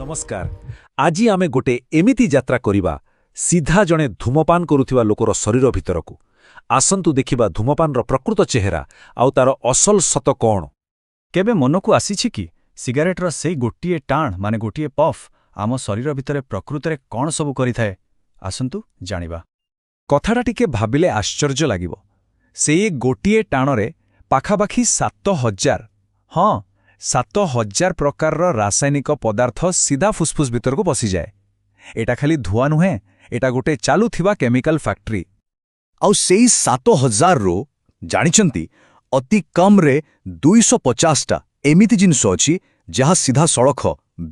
ନମସ୍କାର। ଆଜି ଆମେ ଗୋଟେ ଏମିତି ଯାତ୍ରା କରିବା, ସିଧା ଜଣେ ଧୂମପାନ କରୁଥିବା ଲୋକର ଶରୀର ଭିତରକୁ। ଆସନ୍ତୁ ଦେଖିବା ଧୂମପାନର ପ୍ରକୃତ ଚେହେରା ଆଉ ତାର ଅସଲ ସତ କ'ଣ। କେବେ ମନକୁ ଆସିଛି କି, ସିଗାରେଟର ସେଇ ଗୋଟିଏ ଟାଣ, ମାନେ ଗୋଟିଏ ପଫ୍, ଆମ ଶରୀର ଭିତରେ ପ୍ରକୃତରେ କ'ଣ ସବୁ କରିଥାଏ? ଆସନ୍ତୁ ଜାଣିବା। କଥାଟା ଟିକେ ଭାବିଲେ ଆଶ୍ଚର୍ଯ୍ୟ ଲାଗିବ। ସେଇ ଗୋଟିଏ ଟାଣରେ ପାଖାପାଖି 7000, ହଁ, 7000 ପ୍ରକାରର ରାସାୟନିକ ପଦାର୍ଥ ସିଧା ଫୁସ୍ଫୁସ୍ ଭିତରକୁ ପଶିଯାଏ। ଏଟା ଖାଲି ଧୂଆଁ ନୁହେଁ, ଏଟା ଗୋଟେ ଚାଲୁଥିବା କେମିକାଲ ଫ୍ୟାକ୍ଟ୍ରି। ଆଉ ସେଇ 7000ରୁ, ଜାଣିଛନ୍ତି, ଅତି କମ୍ରେ 250ଟା ଏମିତି ଜିନିଷ ଅଛି ଯାହା ସିଧାସଳଖ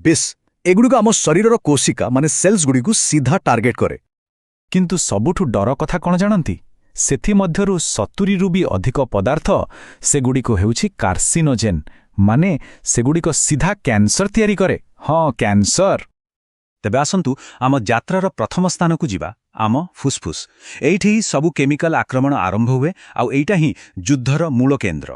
ବିଷ। ଏଗୁଡ଼ିକ ଆମ ଶରୀରର କୋଶିକା, ମାନେ ସେଲ୍ସଗୁଡ଼ିକୁ ସିଧା ଟାର୍ଗେଟ୍ କରେ। କିନ୍ତୁ ସବୁଠୁ ଡର କଥା କ'ଣ ଜାଣନ୍ତି? ସେଥିମଧ୍ୟରୁ 70ରୁ ବି ଅଧିକ ପଦାର୍ଥ, ସେଗୁଡ଼ିକ ହେଉଛି କାର୍ସିନୋଜେନ୍, ମାନେ ସେଗୁଡ଼ିକ ସିଧା କ୍ୟାନ୍ସର ତିଆରି କରେ। ହଁ, କ୍ୟାନ୍ସର। ତେବେ ଆସନ୍ତୁ ଆମ ଯାତ୍ରାର ପ୍ରଥମ ସ୍ଥାନକୁ ଯିବା, ଆମ ଫୁସ୍ଫୁସ୍। ଏଇଠି ହିଁ ସବୁ କେମିକାଲ ଆକ୍ରମଣ ଆରମ୍ଭ ହୁଏ ଆଉ ଏଇଟା ହିଁ ଯୁଦ୍ଧର ମୂଳ କେନ୍ଦ୍ର।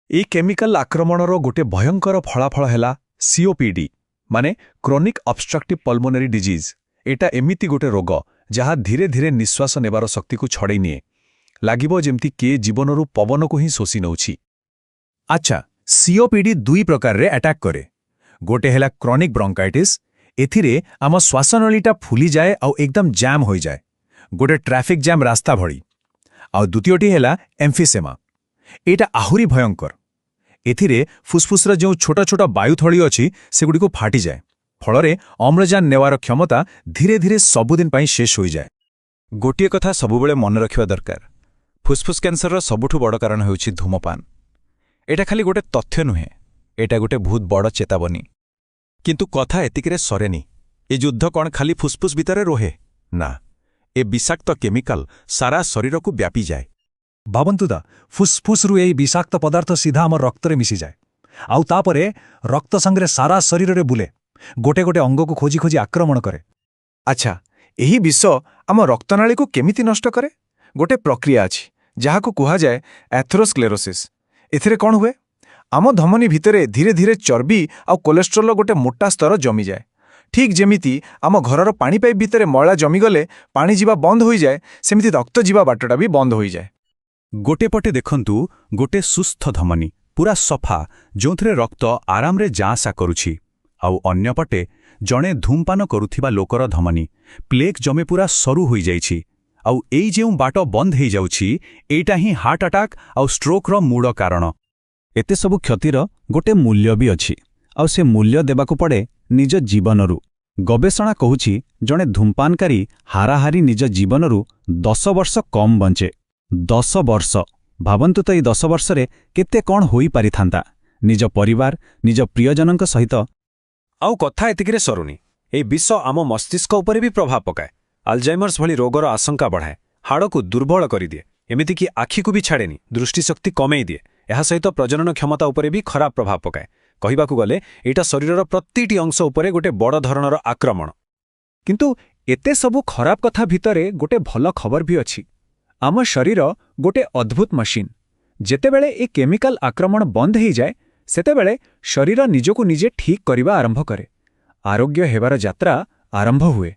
ଏଇ କେମିକାଲ ଆକ୍ରମଣର ଗୋଟେ ଭୟଙ୍କର ଫଳାଫଳ ହେଲା ସିଓପିଡି, ମାନେ କ୍ରୋନିକ୍ ଅବଷ୍ଟ୍ରକ୍ଟିଭ୍ ପଲମୋନାରୀ ଡିଜିଜ୍। ଏଇଟା ଏମିତି ଗୋଟେ ରୋଗ ଯାହା ଧୀରେ ଧୀରେ ନିଶ୍ୱାସ ନେବାର ଶକ୍ତିକୁ ଛଡ଼େଇ ନିଏ। ଲାଗିବ ଯେମିତି କିଏ ଜୀବନରୁ ପବନକୁ ହିଁ ଶୋଷି ନେଉଛି। ଆଚ୍ଛା, ସିଓପିଡି ଦୁଇ ପ୍ରକାରରେ ଆଟାକ୍ କରେ। ଗୋଟେ ହେଲା କ୍ରନିକ୍ ବ୍ରଙ୍କାଇଟିସ୍। ଏଥିରେ ଆମ ଶ୍ୱାସନଳୀଟା ଫୁଲିଯାଏ ଆଉ ଏକଦମ ଜାମ୍ ହୋଇଯାଏ, ଗୋଟେ ଟ୍ରାଫିକ୍ ଜାମ୍ ରାସ୍ତା ଭଳି। ଆଉ ଦ୍ୱିତୀୟଟି ହେଲା ଏମ୍ଫିସେମା। ଏଇଟା ଆହୁରି ଭୟଙ୍କର। ଏଥିରେ ଫୁସ୍ଫୁସ୍ର ଯେଉଁ ଛୋଟ ଛୋଟ ବାୟୁଥଳି ଅଛି, ସେଗୁଡ଼ିକୁ ଫାଟିଯାଏ। ଫଳରେ ଅମ୍ଳଜାନ ନେବାର କ୍ଷମତା ଧୀରେ ଧୀରେ ସବୁଦିନ ପାଇଁ ଶେଷ ହୋଇଯାଏ। ଗୋଟିଏ କଥା ସବୁବେଳେ ମନେ ରଖିବା ଦରକାର, ଫୁସ୍ଫୁସ୍ କ୍ୟାନ୍ସରର ସବୁଠୁ ବଡ଼ କାରଣ ହେଉଛି ଧୂମପାନ। ଏଇଟା ଖାଲି ଗୋଟେ ତଥ୍ୟ ନୁହେଁ, ଏଇଟା ଗୋଟେ ବହୁତ ବଡ଼ ଚେତାବନୀ। କିନ୍ତୁ କଥା ଏତିକିରେ ସରେନି। ଏ ଯୁଦ୍ଧ କ'ଣ ଖାଲି ଫୁସ୍ଫୁସ୍ ଭିତରେ ରୁହେ? ନା, ଏ ବିଷାକ୍ତ କେମିକାଲ ସାରା ଶରୀରକୁ ବ୍ୟାପିଯାଏ। ଭାବନ୍ତୁ ତ, ଫୁସ୍ଫୁସ୍ରୁ ଏହି ବିଷାକ୍ତ ପଦାର୍ଥ ସିଧା ଆମ ରକ୍ତରେ ମିଶିଯାଏ ଆଉ ତାପରେ ରକ୍ତ ସାଙ୍ଗରେ ସାରା ଶରୀରରେ ବୁଲେ, ଗୋଟେ ଗୋଟେ ଅଙ୍ଗକୁ ଖୋଜି ଖୋଜି ଆକ୍ରମଣ କରେ। ଆଚ୍ଛା, ଏହି ବିଷ ଆମ ରକ୍ତନାଳୀକୁ କେମିତି ନଷ୍ଟ କରେ? ଗୋଟେ ପ୍ରକ୍ରିୟା ଅଛି ଯାହାକୁ କୁହାଯାଏ ଆଥେରୋସ୍କ୍ଲେରୋସିସ୍। ଏଥିରେ କ'ଣ ହୁଏ? ଆମ ଧମନୀ ଭିତରେ ଧୀରେ ଧୀରେ ଚର୍ବି ଆଉ କୋଲେଷ୍ଟ୍ରଲର ଗୋଟେ ମୋଟା ସ୍ତର ଜମିଯାଏ। ଠିକ୍ ଯେମିତି ଆମ ଘରର ପାଣି ପାଇପ୍ ଭିତରେ ମଇଳା ଜମିଗଲେ ପାଣି ଯିବା ବନ୍ଦ ହୋଇଯାଏ, ସେମିତି ରକ୍ତ ଯିବା ବାଟଟା ବି ବନ୍ଦ ହୋଇଯାଏ। ଗୋଟେ ପଟେ ଦେଖନ୍ତୁ ଗୋଟେ ସୁସ୍ଥ ଧମନୀ, ପୁରା ସଫା, ଯେଉଁଥିରେ ରକ୍ତ ଆରାମରେ ଯାଆସା କରୁଛି, ଆଉ ଅନ୍ୟପଟେ ଜଣେ ଧୂମପାନ କରୁଥିବା ଲୋକର ଧମନୀ, ପ୍ଲେକ୍ ଜମି ପୁରା ସରୁ ହୋଇଯାଇଛି। ଆଉ ଏଇ ଯେଉଁ ବାଟ ବନ୍ଦ ହେଇଯାଉଛି, ଏଇଟା ହିଁ ହାର୍ଟ ଆଟାକ୍ ଆଉ ଷ୍ଟ୍ରୋକ୍ର ମୂଳ କାରଣ। ଏତେ ସବୁ କ୍ଷତିର ଗୋଟେ ମୂଲ୍ୟ ବି ଅଛି, ଆଉ ସେ ମୂଲ୍ୟ ଦେବାକୁ ପଡ଼େ ନିଜ ଜୀବନରୁ। ଗବେଷଣା କହୁଛି, ଜଣେ ଧୂମପାନକାରୀ ହାରାହାରି ନିଜ ଜୀବନରୁ 10 ବର୍ଷ କମ୍ ବଞ୍ଚେ। 10 ବର୍ଷ! ଭାବନ୍ତୁ ତ, ଏଇ 10 ବର୍ଷରେ କେତେ କ'ଣ ହୋଇପାରିଥାନ୍ତା ନିଜ ପରିବାର, ନିଜ ପ୍ରିୟଜନଙ୍କ ସହିତ। ଆଉ କଥା ଏତିକିରେ ସରୁନି। ଏଇ ବିଷ ଆମ ମସ୍ତିଷ୍କ ଉପରେ ବି ପ୍ରଭାବ ପକାଏ। ଆଲଜାଇମର୍ସ ଭଳି ରୋଗର ଆଶଙ୍କା ବଢ଼ାଏ, ହାଡ଼କୁ ଦୁର୍ବଳ କରିଦିଏ, ଏମିତିକି ଆଖିକୁ ବି ଛାଡ଼େନି, ଦୃଷ୍ଟିଶକ୍ତି କମେଇ ଦିଏ। ଏହା ସହିତ ପ୍ରଜନନ କ୍ଷମତା ଉପରେ ବି ଖରାପ ପ୍ରଭାବ ପକାଏ। କହିବାକୁ ଗଲେ ଏଇଟା ଶରୀରର ପ୍ରତିଟି ଅଂଶ ଉପରେ ଗୋଟେ ବଡ଼ ଧରଣର ଆକ୍ରମଣ। କିନ୍ତୁ ଏତେ ସବୁ ଖରାପ କଥା ଭିତରେ ଗୋଟେ ଭଲ ଖବର ବି ଅଛି। ଆମ ଶରୀର ଗୋଟେ ଅଦ୍ଭୁତ ମେସିନ୍। ଯେତେବେଳେ ଏ କେମିକାଲ ଆକ୍ରମଣ ବନ୍ଦ ହେଇଯାଏ, ସେତେବେଳେ ଶରୀର ନିଜକୁ ନିଜେ ଠିକ୍ କରିବା ଆରମ୍ଭ କରେ। ଆରୋଗ୍ୟ ହେବାର ଯାତ୍ରା ଆରମ୍ଭ ହୁଏ।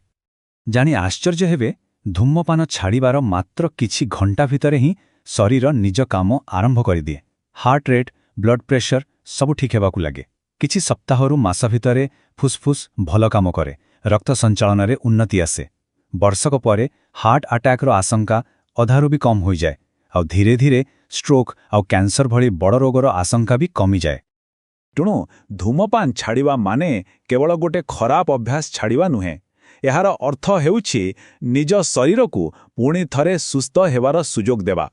ଜାଣି ଆଶ୍ଚର୍ଯ୍ୟ ହେବେ, ଧୂମପାନ ଛାଡ଼ିବାର ମାତ୍ର କିଛି ଘଣ୍ଟା ଭିତରେ ହିଁ ଶରୀର ନିଜ କାମ ଆରମ୍ଭ କରିଦିଏ। ହାର୍ଟ ରେଟ୍, ବ୍ଲଡ୍ ପ୍ରେସର ସବୁ ଠିକ୍ ହେବାକୁ ଲାଗେ। କିଛି ସପ୍ତାହରୁ ମାସ ଭିତରେ ଫୁସ୍ଫୁସ୍ ଭଲ କାମ କରେ, ରକ୍ତ ସଞ୍ଚାଳନରେ ଉନ୍ନତି ଆସେ। ବର୍ଷକ ପରେ ହାର୍ଟ ଆଟାକ୍ର ଆଶଙ୍କା ଅଧାରୁ ବି କମ୍ ହୋଇଯାଏ ଆଉ ଧୀରେ ଧୀରେ ଷ୍ଟ୍ରୋକ୍ ଆଉ କ୍ୟାନ୍ସର ଭଳି ବଡ଼ ରୋଗର ଆଶଙ୍କା ବି କମିଯାଏ। ତେଣୁ ଧୂମପାନ ଛାଡ଼ିବା ମାନେ କେବଳ ଗୋଟେ ଖରାପ ଅଭ୍ୟାସ ଛାଡ଼ିବା ନୁହେଁ। ଏହାର ଅର୍ଥ ହେଉଛି ନିଜ ଶରୀରକୁ ପୁଣି ଥରେ ସୁସ୍ଥ ହେବାର ସୁଯୋଗ ଦେବା,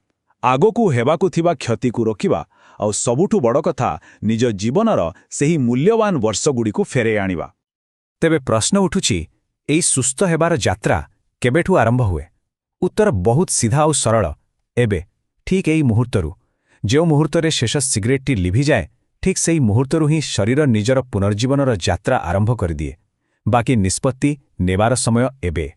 ଆଗକୁ ହେବାକୁ ଥିବା କ୍ଷତିକୁ ରୋକିବା ଆଉ ସବୁଠୁ ବଡ଼ କଥା, ନିଜ ଜୀବନର ସେହି ମୂଲ୍ୟବାନ ବର୍ଷଗୁଡ଼ିକୁ ଫେରାଇ ଆଣିବା। ତେବେ ପ୍ରଶ୍ନ ଉଠୁଛି, ଏଇ ସୁସ୍ଥ ହେବାର ଯାତ୍ରା କେବେଠୁ ଆରମ୍ଭ ହୁଏ? ଉତ୍ତର ବହୁତ ସିଧା ଆଉ ସରଳ, ଏବେ, ଠିକ୍ ଏଇ ମୁହୂର୍ତ୍ତରୁ। ଯେଉଁ ମୁହୂର୍ତ୍ତରେ ଶେଷ ସିଗାରେଟଟି ଲିଭିଯାଏ, ଠିକ୍ ସେଇ ମୁହୂର୍ତ୍ତରୁ ହିଁ ଶରୀର ନିଜର ପୁନର୍ଜୀବନର ଯାତ୍ରା ଆରମ୍ଭ କରିଦିଏ। ବାକି ନିଷ୍ପତ୍ତି ନେବାର ସମୟ ଏବେ।